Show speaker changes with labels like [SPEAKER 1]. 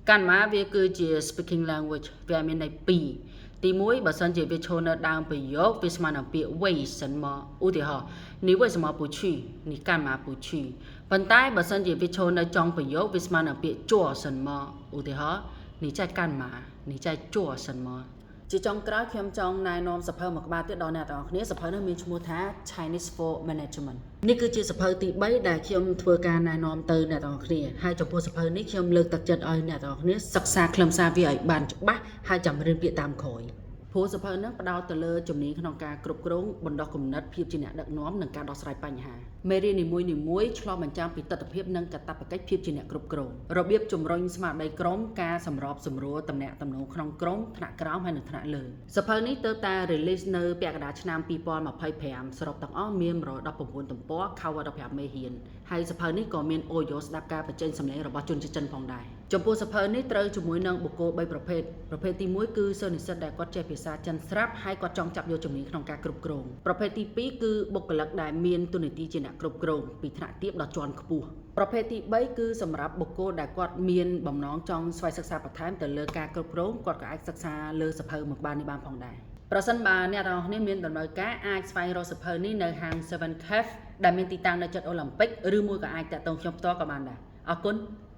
[SPEAKER 1] 干嘛 វាគឺជា speaking language វាមានន័យពីរទី1បើសិនជាវាឈរនៅដើមប្រយោគវាស្មើនឹងពាក្យ 为什么 ឧទាហរណ៍你为什么不去你干嘛不去ប៉ុន្តែបើសិនជាវាឈរនៅចុងប្រយោគវាស្មើនឹងពាក្យ做什么ឧទាហរណ៍你在干嘛你在做什么ជាចុងក្រោយខ្ញុំចង់ណែនាំសៀវភៅមួយក្បាលទៀតដល់អ្នកទាំងអស់គ្នាសៀវភៅនេះមានឈ្មោះថា Chinese for Management នេះគឺជាសៀវភៅទី3ដែលខ្ញុំធ្វើការណែនាំទៅអ្នកទាំងអស់គ្នាហើយចំពោះសៀវភៅនេះខ្ញុំលើកទឹកចិត្តឲ្យអ្នកទាំងអស់គ្នាសិក្សាខ្លឹមសារវាឲ្យបានច្បាស់ហើយចាំរៀនពាក្យតាមក្រោយព្រោះសៀវភៅហ្នឹងផ្ដោតទៅលើជំនាញក្នុងការគ្រប់គ្រងបណ្ដុះគំនិតភាពជាអ្នកដឹកនាំនិងការដោះស្រាយបញ្ហាមេរៀននីមួយៗឆ្លុះបញ្ចាំងពីទិដ្ឋភាពនិងកាតព្វកិច្ចភាពជាអ្នកគ្រប់គ្រងរបៀបជំរុញស្មារតីក្រុមការសម្របសម្រួលតំណែងតំណងក្នុងក្រុមថ្នាក់ក្រោមហើយនិងថ្នាក់លើសៀវភៅនេះទើបតែ release នៅពាក់កណ្ដាលឆ្នាំ2025សរុបទាំងអស់មាន119ទំព័រ cover 15មេរៀនហើយសៀវភៅនេះក៏មាន audio ស្ដាប់ការបញ្ចេញសំឡេងរបស់ជនជាតិចិនផងដែរចំពោះសៀវភៅនេះត្រូវជាមួយនឹងបុគ្គល3ប្រភេទប្រភេទទី1គឺសិស្សនិស្សិតដែលគាត់ចេះភាសាចិនស្រាប់ហើយគាត់ចង់ចាប់យកជំនាញក្នុងការគ្រប់គ្រងប្រភេទទី2គឺបុគ្គលិកដែលមានតួនាទីជាអ្នកគ្រប់គ្រងពីថ្នាក់ទាបដល់ជាន់ខ្ពស់ប្រភេទទី3គឺសម្រាប់បុគ្គលដែលគាត់មានបំណងចង់ស្វែងសិក្សាបន្ថែមទៅលើការគ្រប់គ្រងគាត់ក៏អាចសិក្សាលើសៀវភៅមួយក្បាលនេះបានផងដែរប្រសិនបើអ្នកទាំងអស់គ្នាមានតម្រូវការអាចស្វែងរកសៀវភៅនេះនៅហាង Seven Cafe ដែលមានទីតាំងនៅជិតអូឡ িম্প ិកឬមួយក៏អាចតាក់ទងខ្ញុំផ្ទាល់ក៏បានដែរអរគុណ។